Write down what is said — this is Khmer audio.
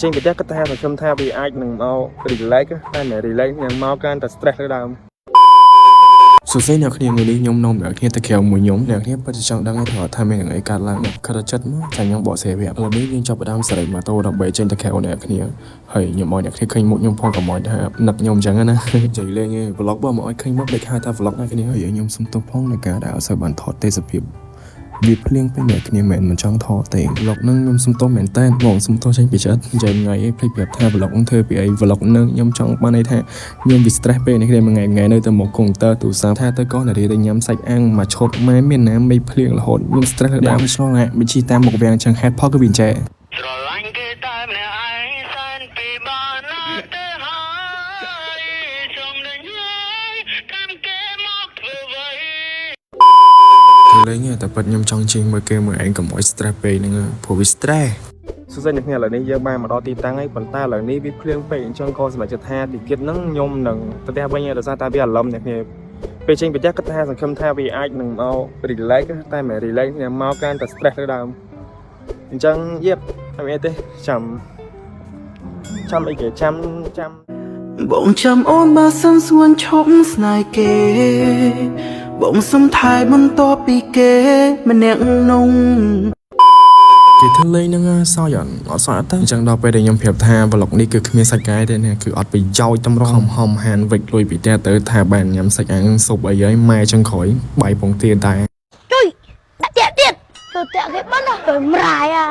ចេញពីផ្ទះគិតថាសង្ឃឹមថាវាអាចនឹងមក relax តែមិន relax នឹងមកកាន់តែ stress លើដើម។ សួស្តីអ្នកគ្នា។ថ្ងៃនេះខ្ញុំនាំអ្នកគ្នាទៅក្រៅមួយខ្ញុំអ្នកគ្នាពិតជាចង់ដឹងថាថាមានរឿងអីកើតឡើងខិតចិត្តមកចាំខ្ញុំបកស្រាយប្រាប់ឥឡូវនេះយើងចាប់ផ្ដើមសេរីម៉ូតូដើម្បីចេញទៅក្រៅអ្នកគ្នាហើយខ្ញុំឲ្យអ្នកគ្នាឃើញមុខខ្ញុំផងកុំឲ្យថានឹកខ្ញុំអញ្ចឹងណានិយាយលេងឯង vlog បើមកឲ្យឃើញមុខដូចហៅថា vlog ណាគ្នា។ហើយខ្ញុំសុំទោសផងในការដែលអត់សូវបានថតទេសភាពវាភ្លៀងពេកអ្នកគ្នាមិនមិនចង់ថតទេ vlog ហ្នឹងខ្ញុំសុំទោសមែនតើបងសុំទោសចេញពីចិត្តនិយាយថ្ងៃឯងភ្លេចប្រាប់ថា vlog ហ្នឹងធ្វើពីអី vlog ហ្នឹងខ្ញុំចង់បានន័យថាខ្ញុំវា stress ពេកអ្នកគ្នាមួយថ្ងៃថ្ងៃនៅតែមកកុំព្យូទ័រទូរស័ព្ទថាទៅកោះនារីទៅញ៉ាំសាច់អាំងមួយឈុតម៉ែមានណាមិនភ្លៀងរហូតខ្ញុំ stress លើដើមឆ្លងណាបញ្ជីតាមមុខវាំងអញ្ចឹងហេតុផលគឺវាអញ្ចេះ ស្រឡាញ់គេតែម្នាក់ឯងសែនពីបានណាស់ទៅហើយសូមនឹងយតាមគេមកធ្វើអ្វី ធ្វើលេងទេតែពិតខ្ញុំចង់ជិះមើលគេមើលឯងកុំឲ្យ stress ពេកហ្នឹងព្រោះវា stress។ សួស្តីអ្នកគ្នាឥឡូវនេះយើងបានមកដល់ទីតាំងហើយប៉ុន្តែឥឡូវនេះវាភ្លៀងពេកអញ្ចឹងក៏សម្រេចចិត្តថាទីទៀតហ្នឹងខ្ញុំនឹងទៅផ្ទះវិញដោយសារតែវាអារម្មណ៍អ្នកគ្នាពេលចេញពីផ្ទះគិតថាសង្ឃឹមថាវាអាចនឹងមក relax តែមិន relax នឹងមកកាន់តែ stress លើដើមអញ្ចឹងយៀបអត់មានអីទេចាំចាំអីគេចាំចាំ បងចាំអូនបើសិនស្ងួនឈប់ស្នេហ៍គេ បងសុំថែបន្ទាប់ពីគេម្នាក់នោះ គេធ្វើលេងហ្នឹងសោយអត់អត់សោយអត់ទៅអញ្ចឹងដល់ពេលដែលខ្ញុំប្រាប់ថា vlog នេះគឺគ្មានសាច់កាយទេណាគឺអត់ប្រយោជន៍តម្រង់ហំហំហានវិចលុយពីផ្ទះទៅថាបានញ៉ាំសាច់អាំងស៊ុបអីហើយម៉ែចឹងក្រោយបាយពងទាតែ ជួយដាក់តាក់ទៀតទៅតាក់គេបានទៅម្រាយអា។